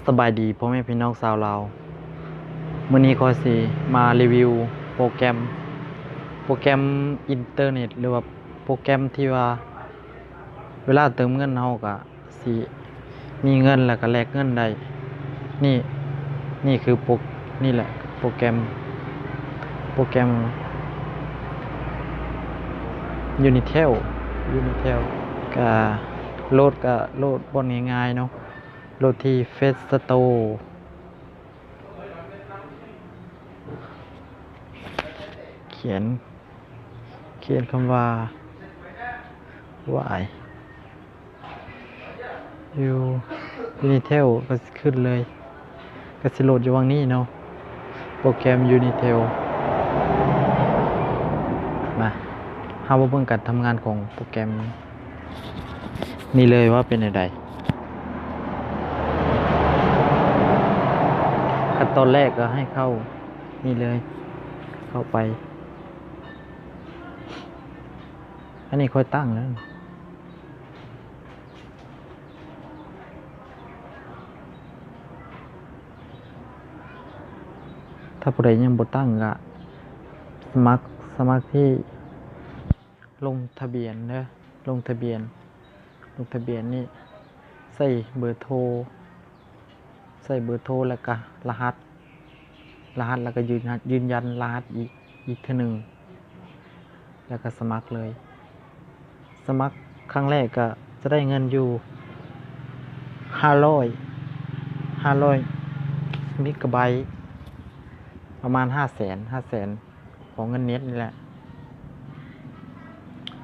ສະບາຍດີພໍ່ແມ່ພີ່ນ້ອງຊາວລາວ, ມື້ນີ້ຂ້ອຍຊິມາຣີວິວໂປຣແກຣມ ໂປຣແກຣມອິນເຕີເນັດ ຫຼືວ່າໂປຣແກຣມທີ່ວ່າເວລາເຕີມເງິນເຮົາກະຊິມີເງິນ ແລ້ວກະແລກເງິນໄດ້. ນີ້ ນີ້ຄືໂປຣ ນີ້ແຫຼະໂປຣແກຣມ ໂປຣແກຣມຢູນິເທວ ຢູນິເທວ ກະໂຫຼດ ກະໂຫຼດບ່ອນງ່າຍໆເນາະ. ໂຫຼດທີ່ເຟສສະໂຕ ຂຽນ ຂຽນຄຳວ່າ ວາຍ ຢູ ຢູນິເທວ ກະຊິຂຶ້ນເລີຍ ກະຊິໂຫຼດຢູ່ຫວ່າງນີ້ເນາະ ໂປຣແກຣມຢູນິເທວ. ມາ ເຮົາມາເບິ່ງການທຳງານຂອງໂປຣແກຣມນີ້ເລີຍວ່າເປັນແນວໃດ. ຂັ້ນຕອນແລກກະໃຫ້ເຂົ້ານີ້ເລີຍ ເຂົ້າໄປ ອັນນີ້ຂ້ອຍຕັ້ງແລ້ວ. ຖ້າຜູ້ໃດຍັງບໍ່ຕັ້ງກະສະໝັກ ສະໝັກທີ່ລົງທະບຽນເດີ ລົງທະບຽນ ລົງທະບຽນນີ້ ໃສ່ເບີໂທ ໃສ່ເບີໂທ ແລ້ວກະລະຫັດ ລະຫັດ ແລ້ວກະຢືນ ຢືນຢັນລະຫັດອີກ ອີກເທື່ອໜຶ່ງ ແລ້ວກະສະໝັກເລີຍ. ສະໝັກຄັ້ງແລກກະຈະໄດ້ເງິນຢູ່ຫ້າຮ້ອຍ ຫ້າຮ້ອຍເມກາໄບ ປະມານຫ້າແສນ ຫ້າແສນ ຂອງເງິນເນັດນີ້ແຫຼະ.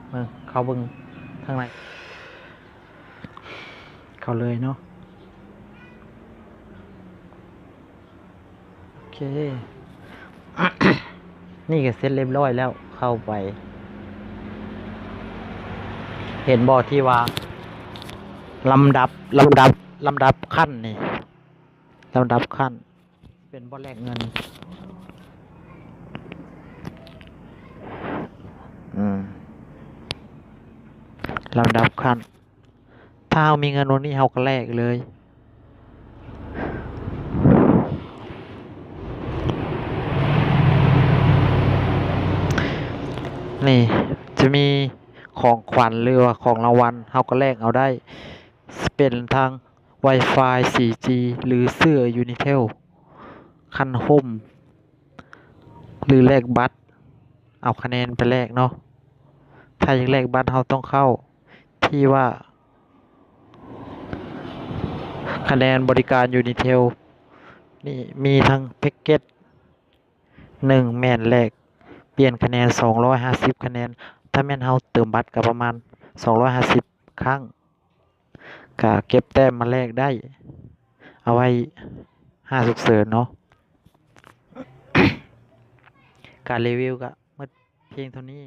ເບິ່ງ ເຂົ້າເບິ່ງທາງໃນ ເຂົ້າເລີຍເນາະ. ໂອເຄ ນີ້ກະເສັດລຽບຮ້ອຍແລ້ວ ເຂົ້າໄປ ເຫັນບໍ່ທີ່ວ່າລຳດັບ ລຳດັບ ລຳດັບຂັ້ນນີ້ ລຳດັບຂັ້ນ ເປັນບ່ອນແລກເງິນ ອືມ ລຳດັບຂັ້ນ. ຖ້າເຮົາມີເງິນວັນນີ້ເຮົາກະແລກເລີຍ. ນີ້ຈະມີຂອງຂວັນ ຫຼືວ່າຂອງລາງວັນ ເຮົາກະແລກເອົາໄດ້ ເປັນທັງວາຍຟາຍ ສີ່ຈີ ຫຼືເສື້ອຢູນິເທວ ຄັນຮົ່ມ ຫຼືແລກບັດ ເອົາຄະແນນໄປແລກເນາະ. ຖ້າຢາກແລກບັດເຮົາຕ້ອງເຂົ້າທີ່ວ່າ ຄະແນນບໍລິການຢູນິເທວ ນີ້ມີທັງແພັກເກັດ ໜຶ່ງ ແມ່ນແລກປ່ຽນຄະແນນສອງຮ້ອຍຫ້າສິບຄະແນນ ຖ້າແມ່ນເຮົາເຕີມບັດກະປະມານສອງຮ້ອຍຫ້າສິບຄັ້ງ ກະເກັບແຕ້ມມາແລກໄດ້ ເອົາໄວ້ຫາສຸກເສີນເນາະ. ການຣີວິວກະໝົດພຽງເທົ່ານີ້.